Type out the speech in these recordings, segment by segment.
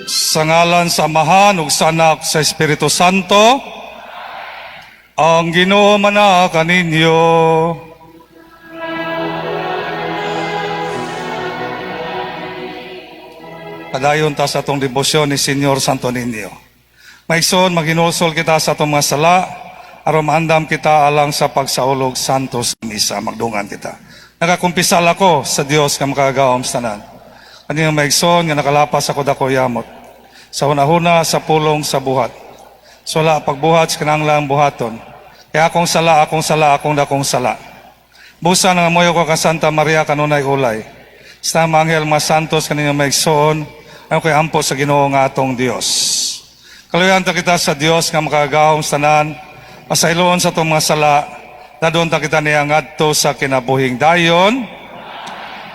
Sa ngalan sa Amahan ug sa Anak sa Espiritu Santo, ang Ginoo mana kaninyo. Padayon ta sa atong debosyon ni Senyor Santo Niño. Maigsoon, maghinulsol kita sa atong mga sala, aron maandam kita alang sa pagsaulog santo sa misa, magdungan kita. Nagakumpisal ako sa Dios nga makagagahom sa tanan. Kaniyang maigsoon nga nakalapas ako dako yamot. Sa hunahuna sa pulong sa buhat. Sula pagbuhat sa kinahanglang buhaton. Kaya akong sala, akong sala, akong dakong sala. Busa nga moyo ko ka Santa Maria kanunay ulay. Sa mga anghel mga santos kaninyong maigsoon, ayon kay ampo sa Ginoo nga atong Dios. Kaluyan ta kita sa Dios nga makagagahom sa tanan, pasayloon sa atong mga sala, dadon ta kita niya ngadto sa kinabuhing dayon.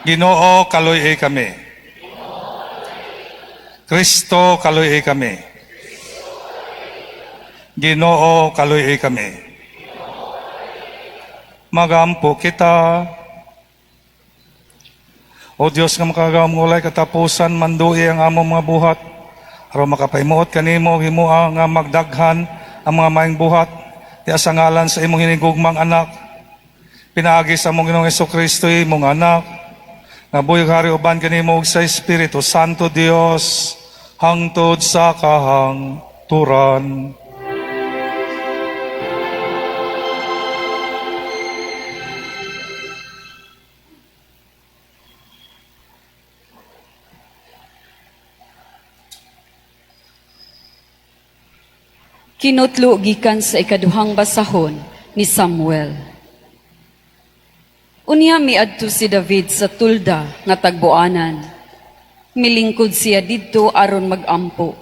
Ginoo, kaluy kami. Kristo, kaluy kami. Ginoo, kaluy kami. Magampo kita. O Dios nga makagagahom walay katapusan, mandui ang among mga buhat. Aron makapahimuot kanimo, himoa nga magdaghan ang mga maayong buhat. Diha sa ngalan sa imong hinigugmang anak, pinaagi sa among Ginoong Hesukristo imong anak, nga buhi hari uban kanimo ug sa Espiritu Santo Dios, hangtod sa kahangturan. Kinutlo gikan sa ikaduhang basahon ni Samuel. Unya miadto si David sa tulda nga tagbuanan. Milingkod siya didto aron magampo.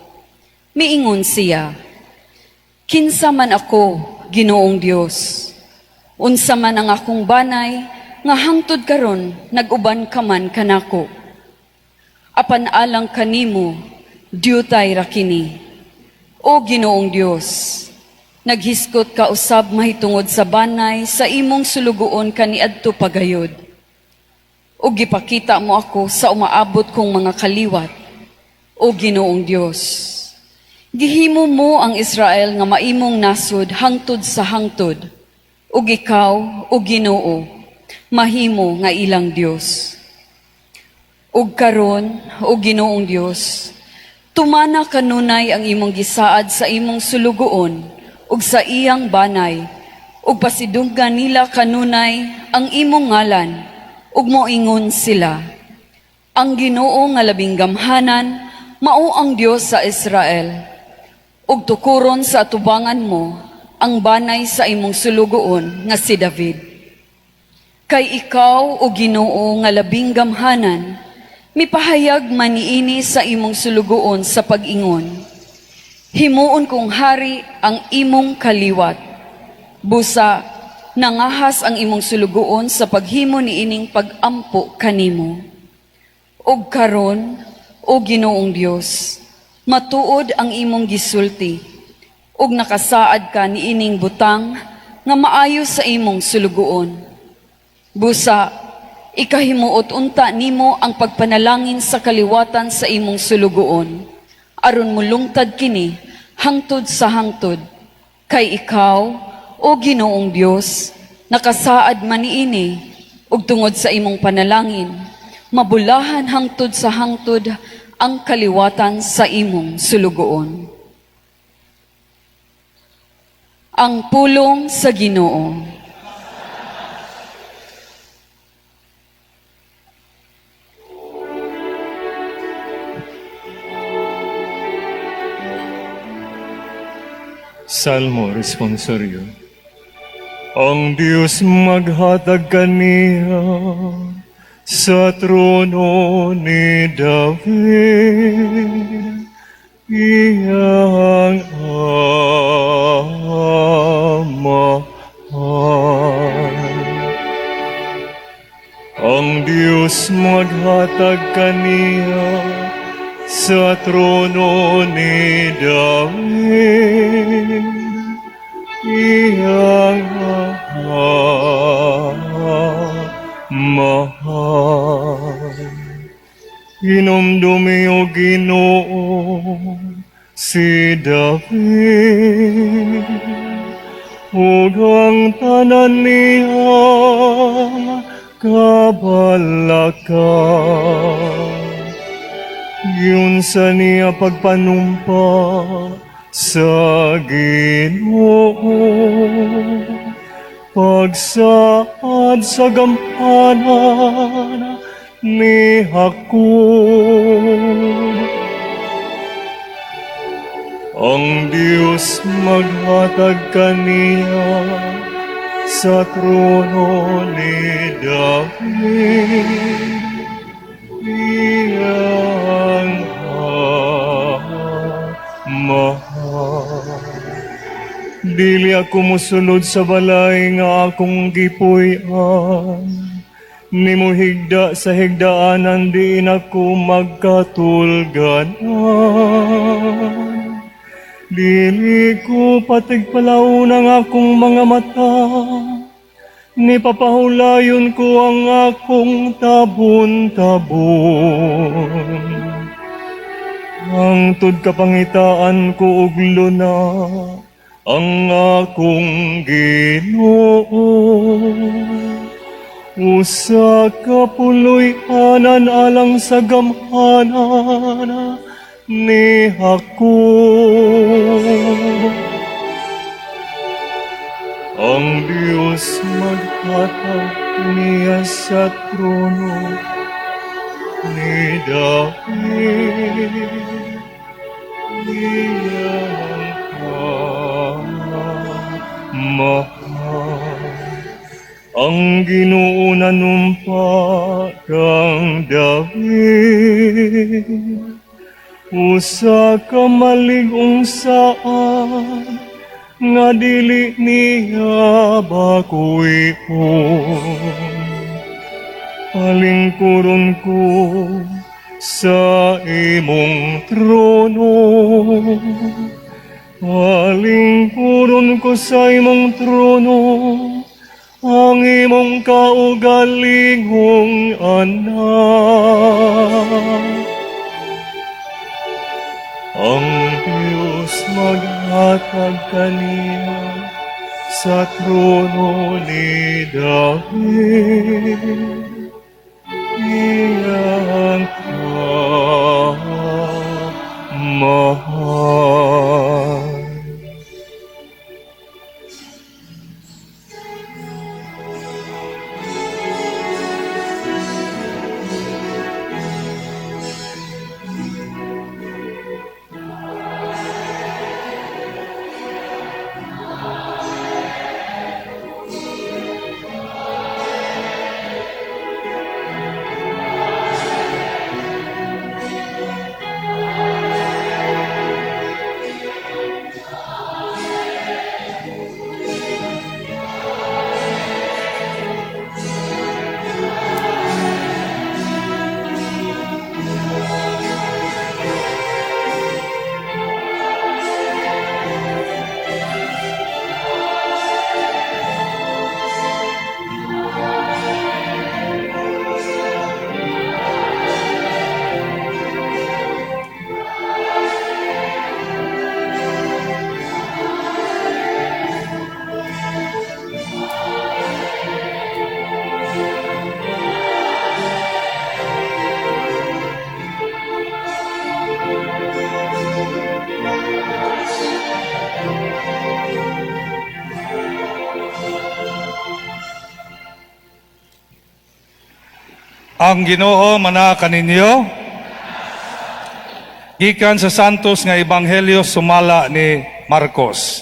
Miingon siya, "Kinsa man ako, Ginoong Dios? Unsa man ang akong banay nga hangtod karon nag-uban ka man kanako? Apan alang kanimo, diutay ra kini. O Ginoong Dios, naghiskot ka usab mahitungod sa banay sa imong sulugoon kaniadto pagayod. O gipakita mo ako sa umaabot kong mga kaliwat. O Ginoong Dios, gihimo mo ang Israel nga maimong nasod hangtod sa hangtod. Ug ikaw, o Ginoo, mahimo nga ilang Dios. Ug karon, o Ginoong Dios, tumana kanunay ang imong gisaad sa imong sulugoon ug sa iyang banay, ug pasidunggan nila kanunay ang imong ngalan, ug moingon sila, ang Ginoo nga labing gamhanan mao ang Dios sa Israel. Ug tukuron sa atubangan mo ang banay sa imong sulugoon nga si David. Kay ikaw, o Ginoo nga labing gamhanan, mipahayag man niini sa imong sulugoon sa pag-ingon, himuon kong hari ang imong kaliwat. Busa, nangahas ang imong sulugoon sa paghimo niining pag-ampo kanimo. Ug karon, o Ginoong Dios, matuod ang imong gisulti, ug nakasaad ka niining butang nga maayo sa imong sulugoon. Busa, ikahimuot unta nimo ang pagpanalangin sa kaliwatan sa imong sulugoon, aron mulungtad kini hangtod sa hangtod. Kay ikaw, o Ginoong Dios, nakasaad man niini, ug tungod sa imong panalangin, mabulahan hangtod sa hangtod ang kaliwatan sa imong sulugoon. Ang pulong sa Ginoo. Salmo Responsorio. Ang Diyos maghatag kaniya sa trono ni David, iyang amahan. Ang Diyos maghatag kaniya sa trono ni David, iyang amahan. Hinumdumi, o Ginoo, si David ug ang tanan niya kabalaka. Giunsa niya pagpanumpa sa Ginoo, pagsaad sa gamhanan ni Jacob. Ang Diyos maghatag kaniya sa trono ni David. Iyang Amahan. Dili ako musulod sa balay nga akong gipuy-an. Ni muhigda sa higdaanan diin ako magkatulganan. Dili ko patigpalaon ang akong mga mata. Ni papahulayon ko ang akong tabon-tabon. Hangtod kapangitaan ko og luna ang akong Ginoo. Usa ka puloy-anan alang sa gamhanan ni Jacob. Ang Diyos maghatag niya sa trono ni David. Iyang Amahan. Ang Ginoo nanumpa kang David. Usa ka malig-ong saad nga dili niya bakuyon. Palingkuron ko sa imong trono. Palingkuron ko sa imong trono ang imong kaugalingong anak. Ang Diyos maghatag kaniya sa trono ni David. Iyang Amahan. Ang Ginoo manaa kaninyo. Gikan sa Santos nga Ebanghelyo sumala ni Marcos.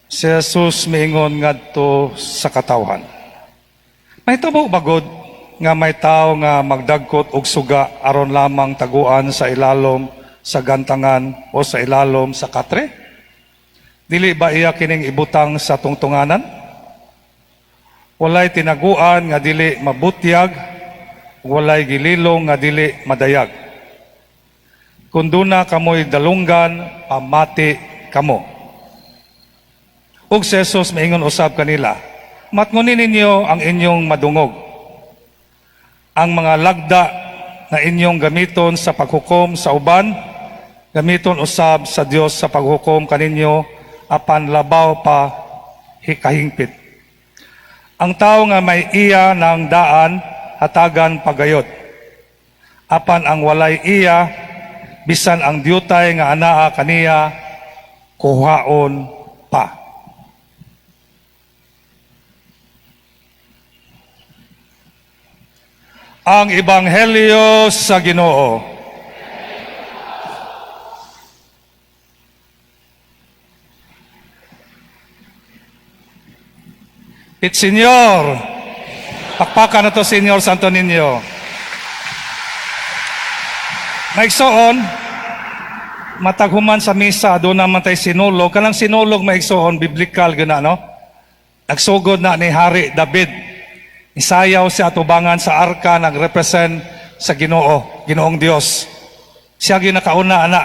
Si Jesus miingon ngadto sa katawhan: "Mahitabo bagod nga may tao nga magdagkot og suga aron lamang taguan sa ilalom sa gantangan o sa ilalom sa katre? Dili ba iya kining ibutang sa tungtunganan? Walay tinaguan nga dili mabutyag. Walay gililong nga dili madayag. Kung duna kamoy dalunggan, pamati kamo. Ug si Jesus maingon usab kanila, "Matngoni ninyo ang inyong madungog. Ang mga lagda nga inyong gamiton sa paghukom sa uban, gamiton usab sa Dios sa paghukom kaninyo, apan labaw pa kahingpit. Ang tao nga may iya ng daan, hatagan pagayod. Apan ang walay iya, bisan ang diutay nga anaa kaniya, kuhaon pa." Ang Ebanghelyo sa Ginoo. It Senyor. Pakpakan na to, Senyor Santo Niño. Maigsoon, mataghuman sa misa, doon naman tayo sinulog. Kanang sinulog, maigsoon, biblical, gana, no? Nagsugod na ni Hari David. Isayaw siya atubangan sa arka, nagrepresent sa Ginoo, Ginoong Dios. Siya ginakauna, ana.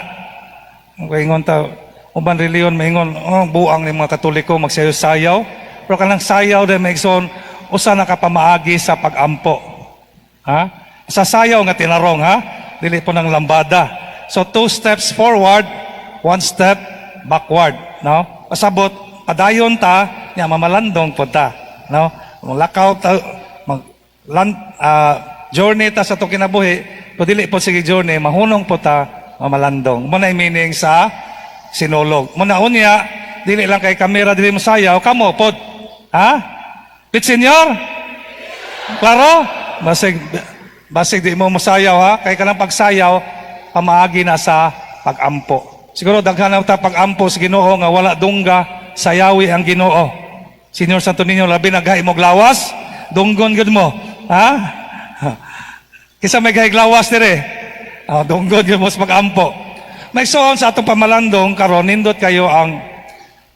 Ingon ta, uban reliyon, maingon, "Oh, buang ni mga Katoliko, magsayaw-sayaw." Pero kanang sayaw din, maigsoon, usa na ka pamaagi sa pag-ampo. Ha? Sa sayaw nga tinarong, ha? Dili po ng lambada. So, two steps forward, one step backward. No? Pasabot, padayon ta, nya mamalandong po ta. No? Lakaw ta, mag, lan, journey ta sa itong kinabuhi, pero dili po sige journey, mahunong po ta, mamalandong. Muna meaning sa sinulog. Muna unya, dili lang kay kamera, dili mo sayaw, kamo pod. Ha? Pit senyor? Klaro? Basig, basig di mo masayaw ha? Kay kanang pagsayaw, pamaagi na sa pagampo. Siguro daghan na ta pagampo sa Ginoo nga wala dungga, sayawi ang Ginoo. Senyor Santo Niño, labi naghay mo lawas, dunggon gud mo. Ha? Kisa may gahig lawas dire. Oh, dunggon gud mo sa pagampo. May soon sa atong pamalandong karon nindot kayo ang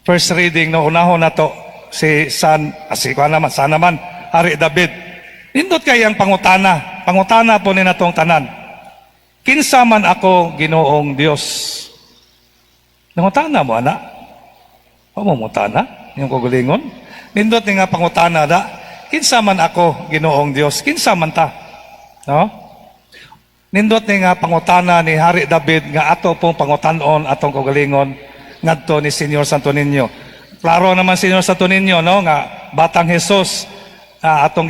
first reading no unahon nato si San si kuan naman san naman Hari David. Nindot kay ang pangutana. Pangutana po ni natong tanan. Kinsa man ako Ginoong Dios? Nangutana mo ana? O mo mutana? Yung kugulingon? Nindot ni nga pangutana da. Kinsa man ako Ginoong Dios? Kinsa man ta? No? Nindot ni nga pangutana ni Hari David nga ato pong pangutanon atong kaugalingon ngadto ni Senyor Santo Niño. Klaro naman Senyor Santo Niño no nga batang Jesus atong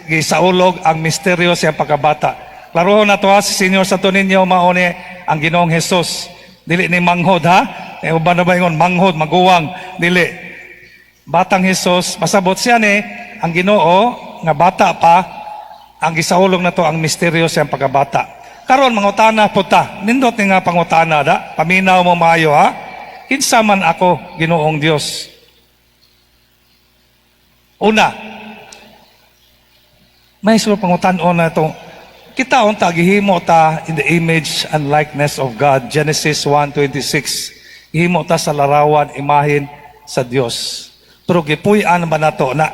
gisaulog ang misteryo sa iyang pagkabata. Klaro na to ha, si Senyor Santo Niño mao ni ang Ginoong Jesus. Dili ni manghod ha. Eh, uban na ba ingon manghod maguwang dili. Batang Jesus pasabot siya ni ang Ginoo nga bata pa ang gisaulog na to ang misteryo sa iyang pagkabata. Karon mangutana po ta. Nindot ni nga pangutana da. Paminaw mo maayo ha. Kinsa man ako Ginoong Dios? Una, may sulod pangutan-on na ito. Kita unta gihimo ta in the image and likeness of God. Genesis 1:26. Gihimo ta sa larawan, imahin sa Dios. Pero gipuy-an ba nato na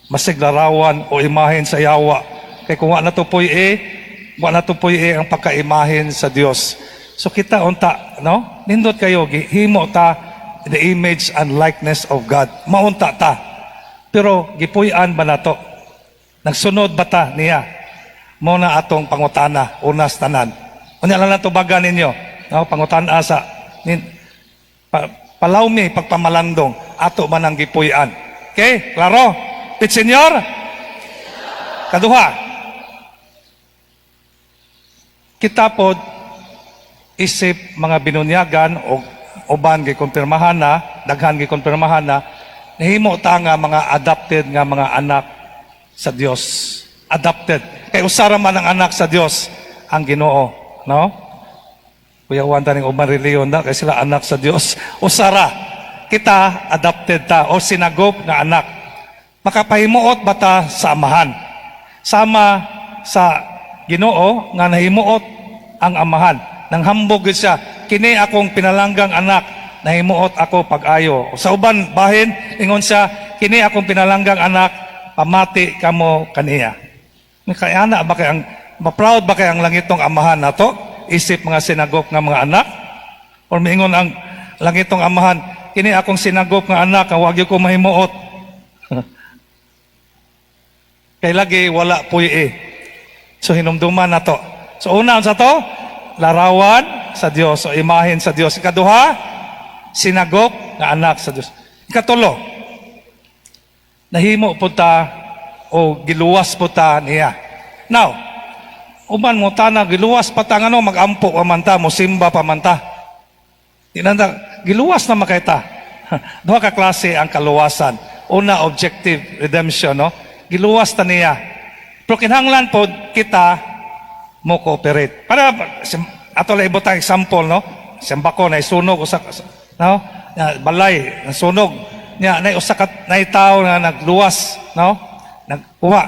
masig larawan o imahin sa yawa? Kay kung wa na to puy-e, wa na to puy-e ang pagkaimahin sa Dios. So kita unta, no? Nindot kayo gihimo ta in the image and likeness of God. Maunta ta. Pero gipuy-an ba nato? Nagsunod ba ta niya? Mo na atong pangutana, unas tanan. Unya lang nato baga ninyo. No, pangutana sa nin, palawmi pagpamalandong ato man ang gipuy-an. Okay, klaro? Pit senyor? Kaduha. Kita pod isip mga binunyagan o uban gikumpirmahan na, daghan gikumpirmahan na, nahimo ta nga mga adopted nga mga anak sa Dios. Adopted. Kay usara man ang anak sa Dios ang Ginoo, no? Kuya Juan taning uban reliyon na kay sila anak sa Dios. Usara kita adopted ta o sinagop nga anak. Makapahimuot ba ta sa amahan? Sama sa Ginoo nga nahimuot ang amahan. Nang hambog gid siya, kini akong pinalanggang anak, nahimuot ako pag-ayo. Sa uban bahin ingon siya, kini akong pinalanggang anak, pamati kamo kaniya. Kaya na ba kay ang ma-proud ba kay ang langitong Amahan nato isip mga sinagop nga mga anak? Or miingon ang langitong Amahan, "Kini akong sinagop nga anak, ang wag ko mahimuot"? Kay lagi wala puy eh. So hinumduman na to. So una, sa to, larawan sa Dios o imahen sa Dios. Ikaduha, sinagop nga anak sa Dios. Ikatulo, nahimo po ta o giluwas po ta niya. Now, uban mo ta na giluwas pa ta, ngano magampo pa man ta, mosimba pa man ta? Di na ta, giluwas na makay ta. Duha ka klase ang kaluwasan. Una, objective redemption, no? Giluwas ta niya. Pero kinahanglan po kita mo cooperate. Para ato lang ibutang example, no? Sambako na isunog usa, no? Ya, balay nasunog. Nya nay usa ka nay tawo nga nagluwas, no? Nagkuha.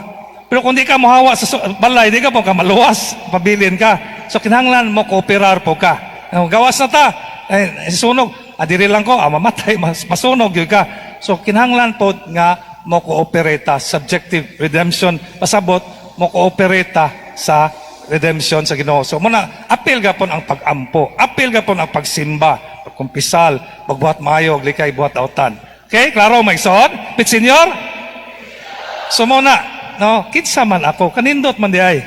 Pero kung di ka mohawa sa balay, di ka po ka maluwas, pabilin ka. So kinahanglan mo kooperar po ka. No, gawas na ta. Eh, sunog. Ah, diri lang ko, ah, mamatay, mas, masunog gyud ka. So kinahanglan po nga mo cooperate ta, subjective redemption, pasabot mo cooperate ta sa redemption sa Ginoo. So muna apil gapon ang pag-ampo, apil gapon ang pagsimba, pagkumpisal, pagbuhat maayo, likay buhat autan. Okay, klaro, mga igsoon? Pit senyor? So muna, no, kinsa man ako, kanindot man di ay.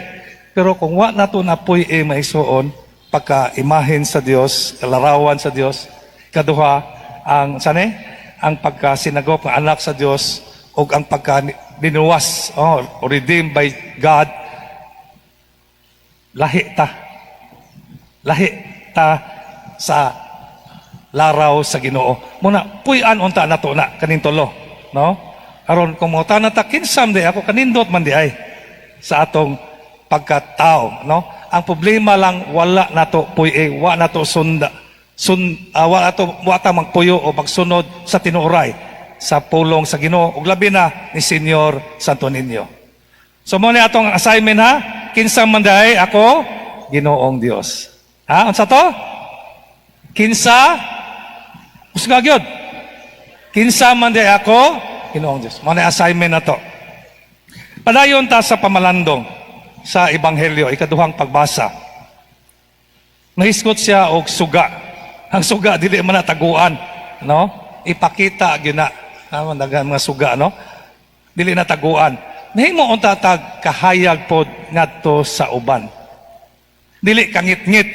Pero kung wa na to napuy eh, maigsuon, pagka imahen sa Dios, larawan sa Dios, kaduha ang sane, ang pagka sinagop ng anak sa Dios ug ang pagka linuwas, oh, redeemed by God, lahi ta. Lahi ta sa laraw sa Ginoo. Muna puy-an unta nato na kaning tulo, no? Aron kung mo na ta, kinsa man di ako, kanindot man di ay sa atong pagkatao, no? Ang problema lang, wala nato puy wa nato sunda sun wa nato wa ta magpuyo o magsunod sa tinuoray sa pulong sa Ginoo ug labi na ni Senyor Santo Niño. So mo ni atong assignment, ha. Kinsa man diay ako, Ginoong Dios? Ha, unsa to? Kinsa? Usga gyud. Kinsa man diay ako, Ginoong Dios? Mo ni assignment na to. Padayon ta sa pamalandong sa Ebanghelyo, ikaduhang pagbasa. Nahisgot siya og suga. Ang suga dili man na taguan, no? Ipakita gyud na. Ah, daghan mga suga, no? Dili na taguan. Nahimo unta tag kahayag pod ngadto sa uban. Dili kangit-ngit.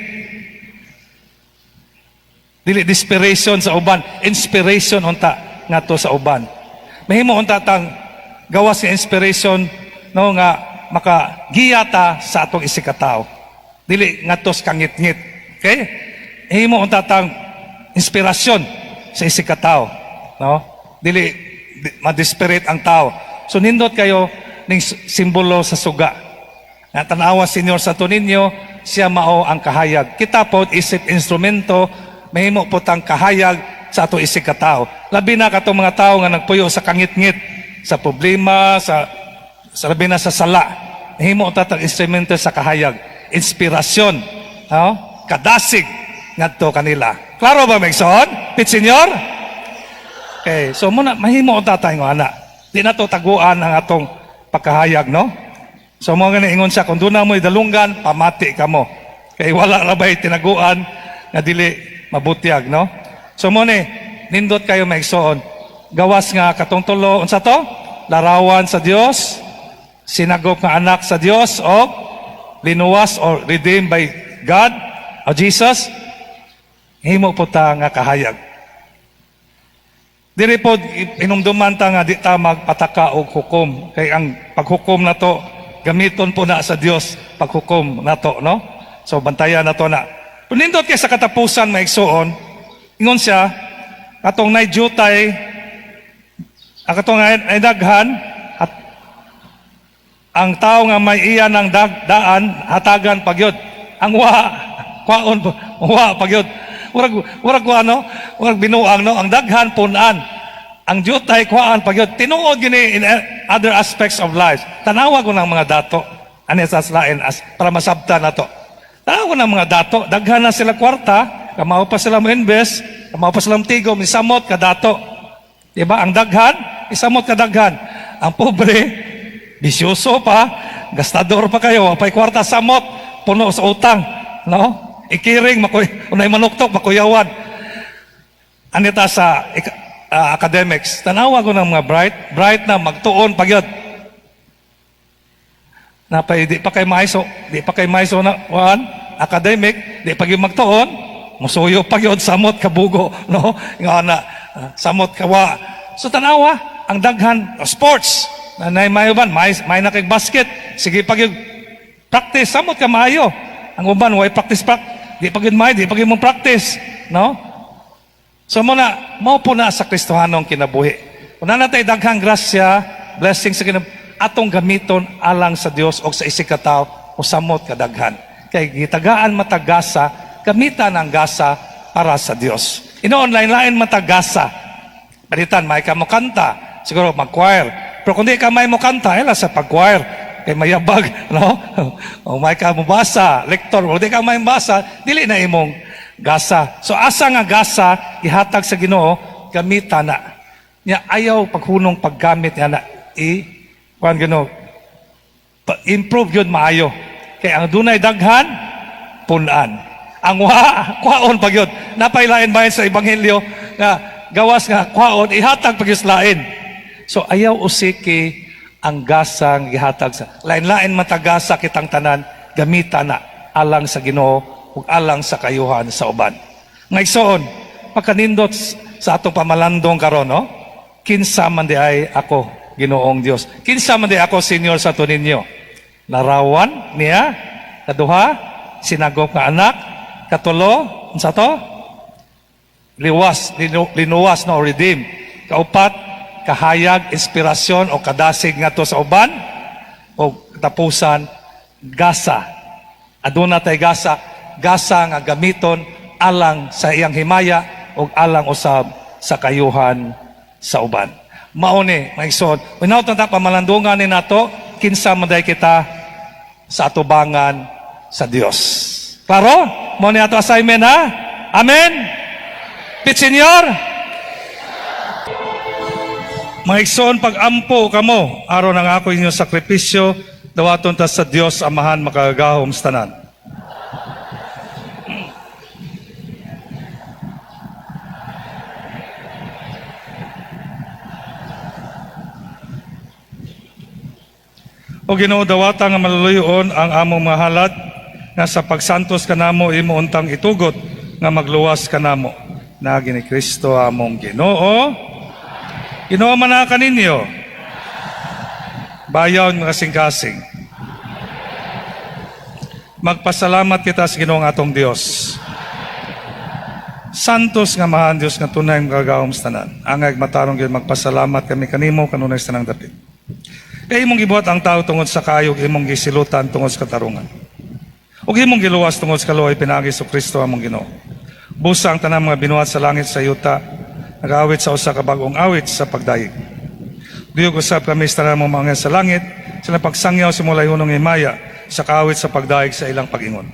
Dili desperation sa uban, inspiration unta ngadto sa uban. Mahimo unta tang gawas nga inspiration, no, nga makagiya ta sa atong isigkatao. Dili ngadto sa kangit-ngit. Okay? Mahimo unta tang inspirasyon sa isigkatao, no? Dili ma-desperate ang tao. So nindot kayo ning simbolo sa suga. Nga tanawa Senyor Santo Niño, siya mao ang kahayag. Kita po isip instrumento, mahimo po tang kahayag sa ato isig katao. Labi na katong mga tao nga nagpuyo sa kangit-ngit, sa problema, sa labi na sa sala. Mahimo ta tang instrumento sa kahayag, inspirasyon, no? Kadasig ngadto kanila. Klaro ba, Megson? Pit Senyor? Okay, so muna mahimo ta tayo ana. Di na to taguan ang atong pagkahayag, no? So mo gani ingon siya, kung doon na mo'y dalunggan, pamati ka mo. Kay wala ra ba'y tinaguan nga dili mabutyag, no? So mo ni nindot kayo, maigsoon. Gawas nga katong tulo, unsa to? Larawan sa Dios, sinagop nga anak sa Dios o linuwas or redeemed by God o Jesus, himo po ta nga kahayag. Diri po inumduman ta nga di ta magpataka og hukom kay ang paghukom nato gamiton po na sa Dios paghukom nato, no? So bantayan nato na. Punindot kay sa katapusan, maigsuon, ingon siya katong nay jutay, ang katong ay daghan at ang tao nga may iya ng daan hatagan pagyod, ang wa kwaon, wa pagyod. Murag wa, no, murag binuang, no? Ang daghan punan, ang jutay kuhaan pagyod. Tinuod gini in other aspects of life. Tanawa ko ng mga dato ani sa lain as para masabtan nato. Tanawa ko ng mga dato, daghan na sila kwarta, kamao pa sila mo invest, kamao pa sila tigom, isamot ka dato. Diba? Ang daghan, isamot ka daghan. Ang pobre, Bisyoso pa, gastador pa kayo, pay kwarta, samot, puno sa utang, no? Ikiring, makuy, unay manuktok, makuyawan. Anita sa academics, tanawa ko ng mga bright, bright na magtuon pagyod. Napay di pa kay maiso, di pa kay maiso na wan, academic, di pa gyud magtuon, musuyo pa gyud, samot kabugo, no? Nga na samot kawa. So tanawa, ang daghan sports, nanay mayo ban, may na kay basket, sige pa gyud practice, samot ka maayo. Ang uban way practice practice, di pa gyud may, di pa gyud mong practice, no? So mo na, mao po na sa Kristohanong kinabuhi. Kung na natay daghang grasya, blessing sa kinabuhi, atong gamiton alang sa Dios o sa isig ka tawo o samot kadaghan. Kay gitagaan matagasa, gamitan ang gasa para sa Dios. Inoon lain-lain matagasa. Palitan, may ka mo kanta, siguro mag-choir. Pero kung di ka may mo kanta, ela sa pag-choir. Kay mayabag, no? O may ka mo basa, lektor, o di ka may basa, dili na imong gasa. So asa nga gasa ihatag sa Ginoo, gamitan na. Nya ayaw paghunong paggamit niya na i kuan Ginoo. Improve yun maayo. Kay ang dunay daghan punan. Ang wa kwaon pag yun. Napailain bahin sa ebanghelyo nga gawas nga kwaon ihatag pag lain. So ayaw usiki ang gasang gihatag sa lain-lain matagasa kitang tanan, gamitan na alang sa Ginoo ug alang sa kayuhan sa uban. Ngayon, pagkanindot sa atong pamalandong karon, no? Kinsa man di ay ako, Ginoong Dios? Kinsa man di ako, Senyor Santo Niño? Larawan niya, kaduha, sinagop nga anak, katulo, unsa to? Liwas, linuwas no, redeem. Kaupat, kahayag, inspirasyon o kadasig ngadto sa uban o katapusan, gasa. Aduna tay gasa, gasa nga gamiton alang sa iyang himaya o alang usab sa kayuhan sa uban. Mao ni, mga igsoon, winaw ta pamalandungan ni nato, kinsa man day kita sa atubangan sa Dios. Klaro? Mao ni ato assignment, ha? Amen? Pit Senyor? Mga igsoon, pag-ampo kamo, aron ang ako inyong sakripisyo, dawaton ta sa Dios Amahan makagagahom sa tanan. O Ginoo, dawata nga maluluyon ang among mga halad nga sa pagsantos kanamo imo untang itugot nga magluwas kanamo. Naagi ni Kristo among Ginoo. Ginoo man na kaninyo. Bayaw mga kasing-kasing. Magpasalamat kita sa Ginoong atong Dios. Santos nga mahan Dios nga tunay makagagahom sa tanan. Angay matarong gyud magpasalamat kami kanimo kanunay sa tanang dapit. Kay imong gibuhat ang tao tungod sa kayog, imong gisilutan tungod sa katarungan. Ug imong giluwas tungod sa kaluoy pinaagi sa Kristo among Ginoo. Busa ang tanang mga binuhat sa langit sa yuta, nagaawit sa usa ka bag-ong awit sa pagdayeg. Duyog usab kami sa tanang mga anghel sa langit, sila pagsangyaw sa mulay hunong himaya sa kaawit sa pagdayeg sa ilang pag-ingon.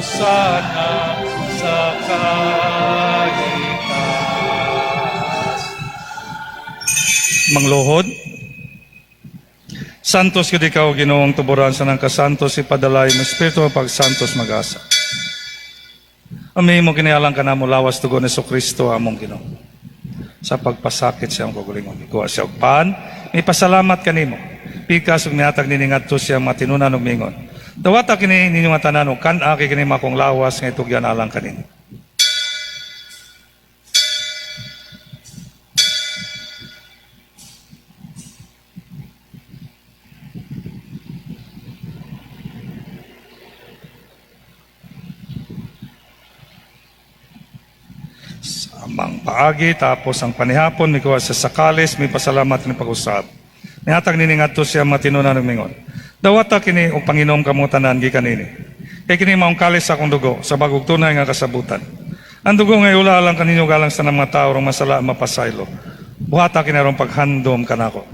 Hosana sa kaitaas. Mangluhod. Santos gud ikaw, Ginoong tuburan sa nang kasantos, ipadala imong Espiritu pagsantos magasa. Amimo kini alang kanamo, lawas, dugo ni Kristo among Ginoo. Sa pagpasakit sa iyang kaugalingon, mikuha siya og pan, mipasalamat kanimo. Pikas ug mihatag nini ngadto sa iyang mga tinunan ug miingon: "Dawata kini ninyo nga tanan ug kan-a, kay kini akong lawas nga itugyan alang kaninyo." Samang paagi, tapos ang panihapon, mikuha siya sa kalis, mipasalamat ni pag-usab. Nihatag nini ngadto sa iyang mga tinunan ug mingon: "Dawata kini ug panginom kamo tanan gikan nini. Kay kini maong kalis sa akong dugo sa bagong tunay nga kasabutan. Ang dugo nga iula alang kaninyo alang sa mga tao aron masala mapasaylo. Buhata kini aron paghandom kanako."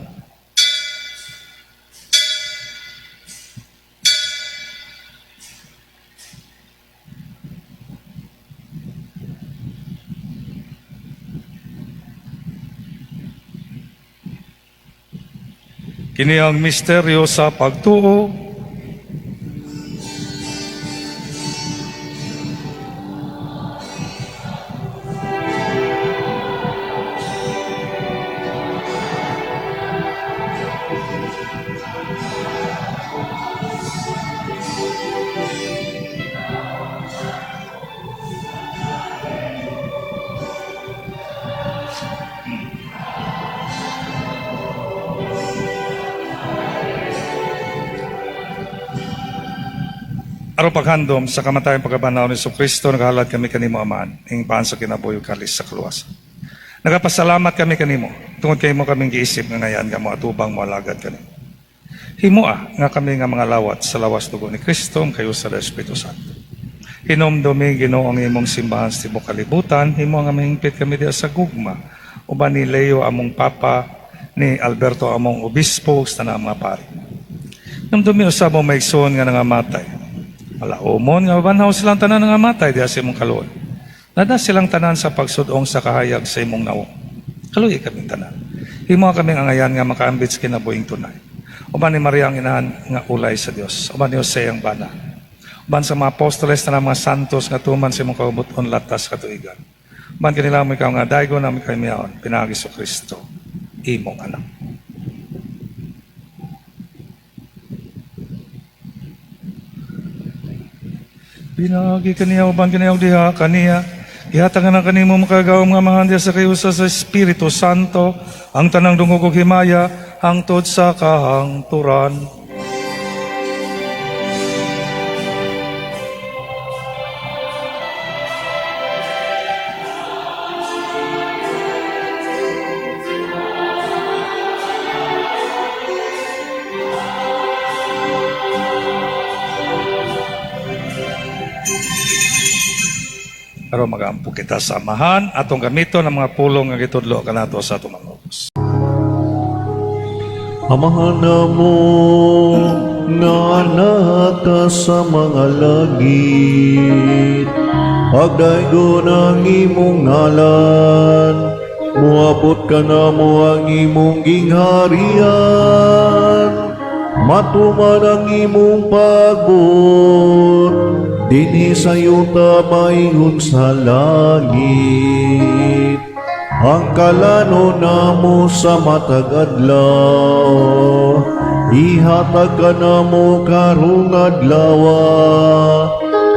Kini ang misteryo sa pagtuo. Aron paghandom sa kamatayon, pagkabanhaw ni Kristo, nagahalad kami kanimo, Amahan, ing paan sa kinabuhi ug kalis sa kaluwasan. Nagapasalamat kami kanimo tungod kay imo kaming giisip nga ngayan nga moatubang, moalagad kanimo. Himoa nga kami nga mga lawat sa lawas dugo ni Kristo kayo sa Espiritu Santo. Hinumdumi, Ginoo, ang imong simbahan sa tibuok kalibutan, himo nga mahingpit kami diha sa gugma uban ni Leo among Papa, ni Alberto among Obispo, ug sa tanang mga pari. Hinumdumi usab ang mga igsoon nga nangamatay. Malaumon nga mabanhaw silang tanan nangamatay diha sa imong kaluoy. Lad-a silang tanan sa pagsud-ong sa kahayag sa imong nawong. Kaluoyi kaming tanan. Himo kaming angayan nga makaambit sa kinabuhing tunay. Uban ni Maria ang inahan nga ulay sa Dios. Uban ni Jose ang bana. Uban sa mga apostoles, na mga santos nga tuman sa imong kabubut-on latas katuigan. Uban kanila mo ikaw nga daygon among kahimyaon pinaagi sa Kristo imong anak. Pinaagi kaniya, uban kaniya, ug diha kaniya, gihatag na kanimo makagagahom nga Amahan diha sa kahiusa sa Espiritu Santo ang tanang dungog ug himaya hangtod sa kahangturan. Pero magampo kita sa Amahan, atong gamiton ang mga pulong nga gitudlo kanato sa atong mga ubos. Amahan namo nga naa ka sa mga langit, pagdaygon ang imong ngalan, muabot kanamo ang imong gingharian, matuman ang imong pagbuot, dinhi sa yuta maingon sa langit. Ang kalanon namo sa matag adlaw, ihatag kanamo karong adlaw,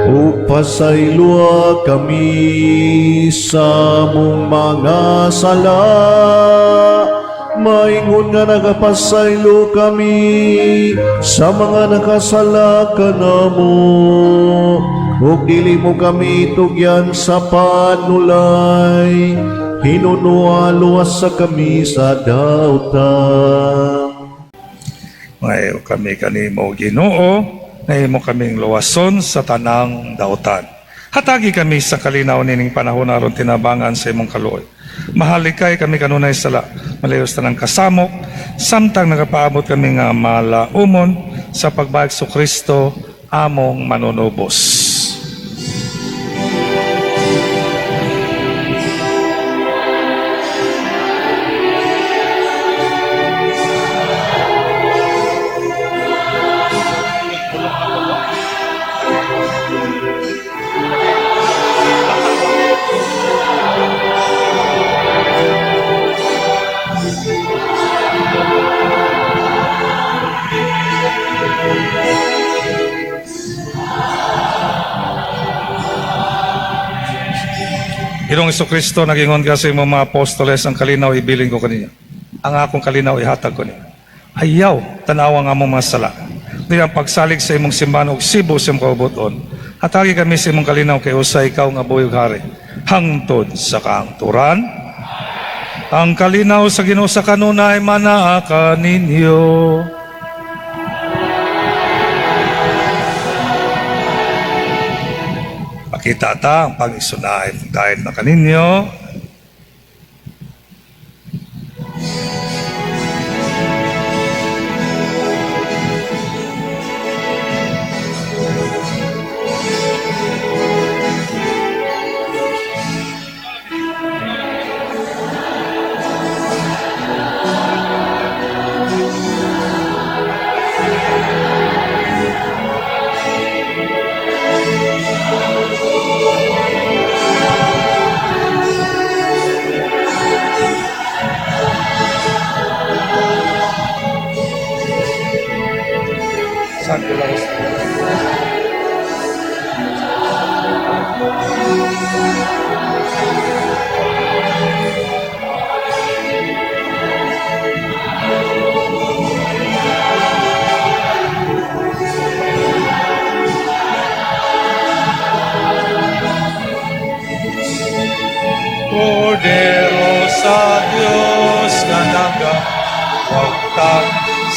ug pasayloa kami sa among mga sala, maingon nga nagapasaylo kami sa mga nakasala kanamo. Ug dili mo kami tugyan sa panulay, hinunoa luwasa kami sa dautan. Mangayo kami kanimo, Ginoo, nga imo kaming luwason sa tanang dautan. Hatagi kami sa kalinaw nining panahon aron tinabangan sa imong kaluoy. Mahalikay kami kanunay sala, malayos tanang kasamok, samtang nagapaabot kami nga malaumon sa pagbalik sa Kristo among manunubos. Ginoong Kristo, nagingon ka sa imong mga apostoles, ang kalinaw ibilin ko kaninyo. Ang akong kalinaw ihatag ko ninyo. Ayaw, tanawa ang among mga sala. Di ang pagsalig sa imong simbahan og sibo sa imong kaubuton. Hatagi kami sa imong kalinaw kay usa ikaw nga buhi ug hari. Hangtod sa kaangturan. Ang kalinaw sa Ginoo sa kanunay manaa kaninyo. Pakita ta ang pag-isunay dahil na kaninyo. Saan ko lang? Cordero sa Diyos nga nagawagtang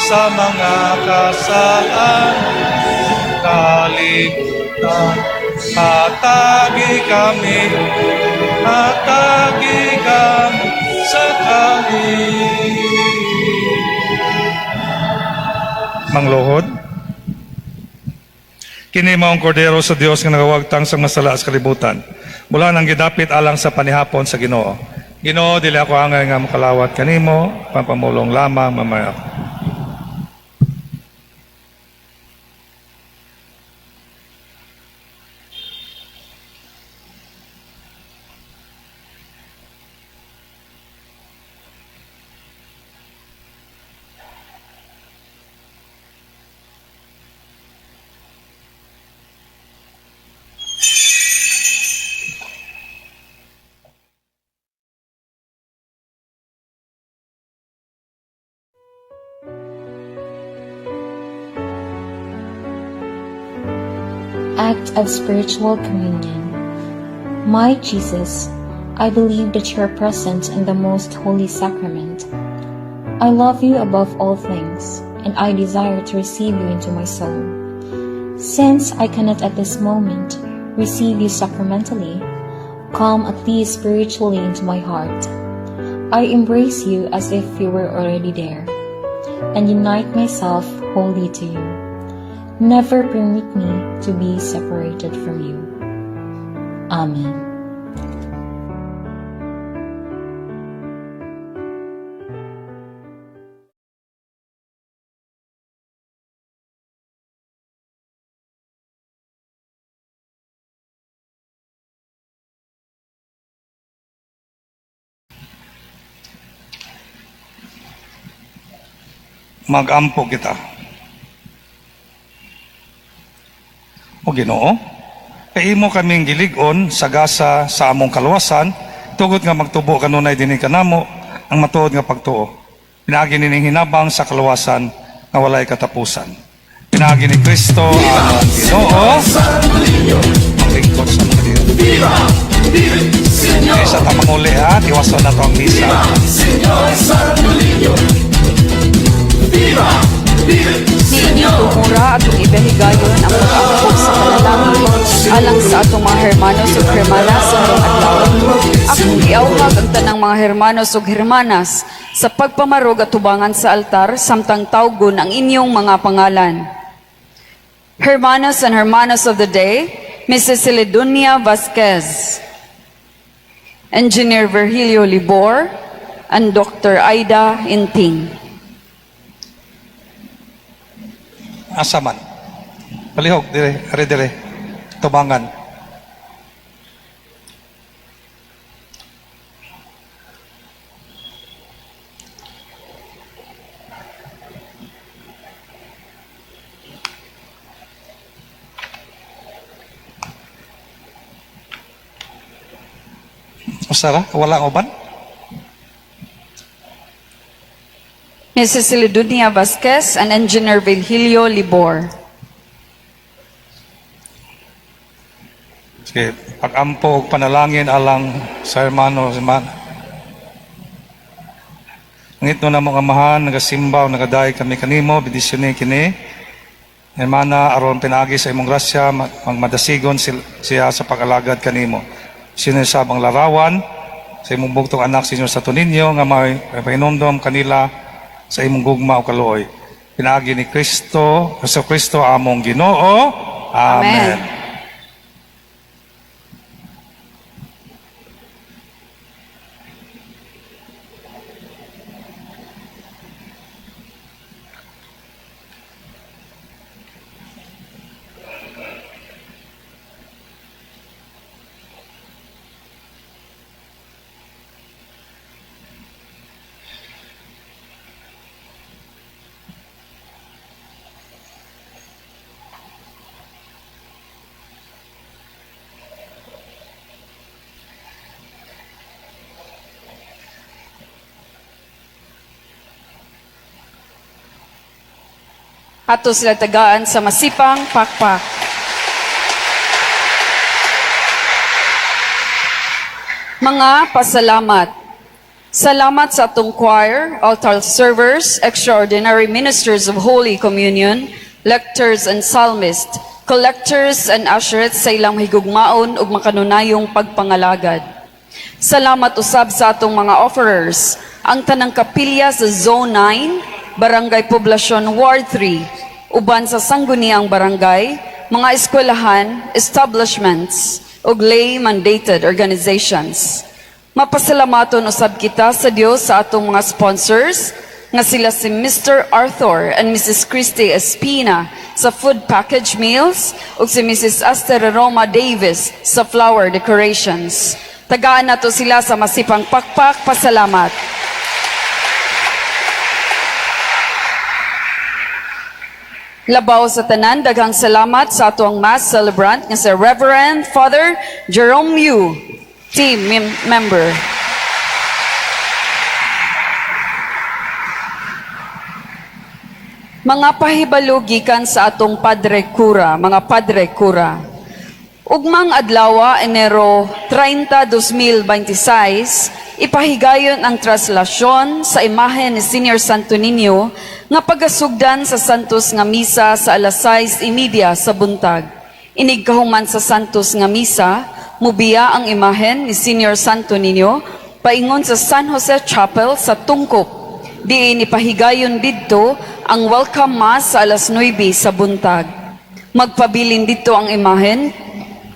sa mga kasalan kalibutan. Hatagi kami sa kalit. Manglohod, kini mao ang kordero sa Dios nga nagawagtang sa mga sala sa kalibutan. Mula nang gidapit alang sa panihapon sa Ginoo. Ginoo, dili ako angay nga makalawat kanimo, pampamulong lamang mamaya ako. Act of Spiritual Communion. My Jesus, I believe that you are present in the Most Holy Sacrament. I love you above all things, and I desire to receive you into my soul. Since I cannot at this moment receive you sacramentally, come at least spiritually into my heart. I embrace you as if you were already there, and unite myself wholly to you. Never permit me to be separated from you. Amen. Magampo kita. O Ginoo, kay imo kaming gilig-on sa gasa sa among kaluwasan, tugot nga magtubo kanunay dinhi kanamo ang matuod nga pagtuo. Pinaagi nining hinabang sa kaluwasan nga walay katapusan. Pinaagi ni Kristo among Ginoo. Ang lingkod sa mga Dios. Isa ta manguli ha, tiwason na to ang misa. Niini tumura atong ibahigayon ang pag-ampo sa panalangin alang sa atong mga hermanos ug hermanas sa karong adlaw. Akong giawhag ang tanang mga hermanos ug hermanas sa pagpamarog at tubangan sa altar samtang tawgon ang inyong mga pangalan. Hermanos and hermanas of the day, Mrs. Celedonia Vasquez, Engineer Virgilio Libor, and Dr. Aida Inting. Asa man? Palihog, dire, are dire. Tubangan. Usa ra? Wala ang uban? Mrs. Celedonia Vasquez and Engineer Virgilio Libor. Sige, pag-ampo ug panalangin alang sa hermano, hermana. Ngitno namong Amahan, nagasimba o nagadayeg kami kanimo, bendisyon kini. Hermana, aron pinaagi sa imong grasya, magmadasigon siya sa pag-alagad kanimo. Sinasab ang larawan sa imong bugtong anak, Senyor Santo Niño, nga may pahinomdom kanila sa imong gugma o kaluoy. Pinaagi ni Kristo, Hesus Kristo among Ginoo. Amen. Amen. Ato sila tagaan sa masipang pakpak. Mga pasalamat. Salamat sa atong choir, altar servers, extraordinary ministers of Holy Communion, lectors and psalmists, collectors and ushers sa ilang higugmaon ug makanunayong pagpangalagad. Salamat usab sa atong mga offerers, ang tanang kapilya sa Zone 9, Barangay Poblacion Ward 3, uban sa sangguniang barangay, mga eskwelahan, establishments, ug lay mandated organizations. Mapasalamaton usab kita sa Dios sa atong mga sponsors nga sila si Mr. Arthur and Mrs. Christy Espina sa food package meals ug si Mrs. Aster Roma Davis sa flower decorations. Tagaan nato sila sa masipang pakpak pasalamat. Labaw sa tanan, daghang salamat sa atoang mass celebrant nga si Reverend Father Jerome Yu, team member. Mga pahibalo gikan sa atong Padre Kura, mga Padre Kura. Ugmang adlawa, Enero 30, 2026, ipahigayon ang traslasyon sa imahen ni Senior Santo Niño nga pagasugdan sa Santos nga Misa sa alas 6:30 sa buntag. Inigkahuman sa Santos nga Misa, mubiya ang imahen ni Senior Santo Niño paingon sa San Jose Chapel sa Tungkop. Diin ipahigayon didto ang welcome mass sa alas 9 sa buntag. Magpabilin didto ang imahen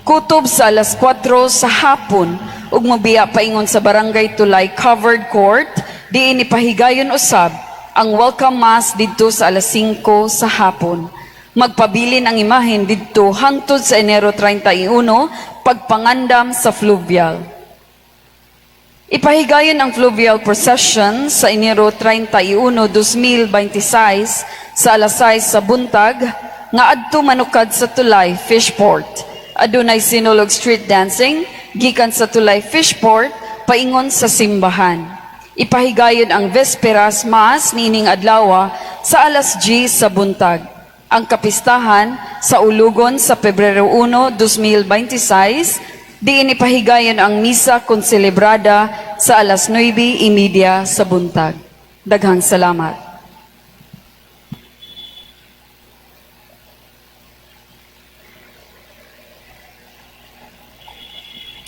kutob sa alas 4 sa hapon ug mobiya paingon sa Barangay Tulay Covered Court, diin ipahigayon usab ang welcome mass didto sa alas 5 sa hapon. Magpabilin ang imahen didto hangtod sa Enero 31 pagpangandam sa fluvial. Ipahigayon ang fluvial procession sa Enero 31, 2026 sa alas 6 sa buntag nga adto manukad sa Tulay Fishport. Adunay Sinulog Street Dancing gikan sa Tulay Fishport paingon sa simbahan. Ipahigayon ang Vesperas Mass niining adlawa sa alas G sa buntag. Ang kapistahan sa Ulugon sa Pebrero 1, 2026, diin ipahigayon ang misa konselebrada sa alas 9:30 sa buntag. Daghang salamat.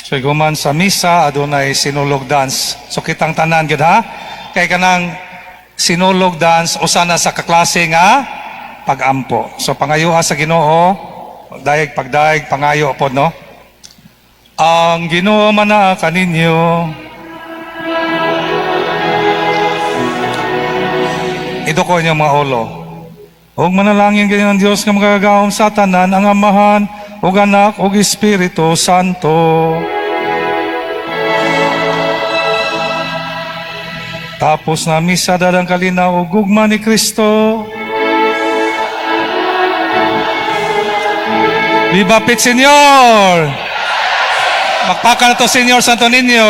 So iguman sa misa adunay sinulog dance. So kitang tanan gid ha. Kay kanang sinulog dance usa na sa kaklase nga pagampo. So pangayoha sa Ginoo, dayeg pagdayeg pangayo pod, no. Ang Ginoo manaa kaninyo. Iduko inyo mga ulo. Ug manalangin kayo ng Dios nga makagagahom sa tanan, ang Amahan, ug Anak, ug Espiritu Santo. Tapos na misa, dadang kalinaw ug gugma ni Kristo. Viva Pit Señor! Pakpakan nato, Senyor Santo Niño.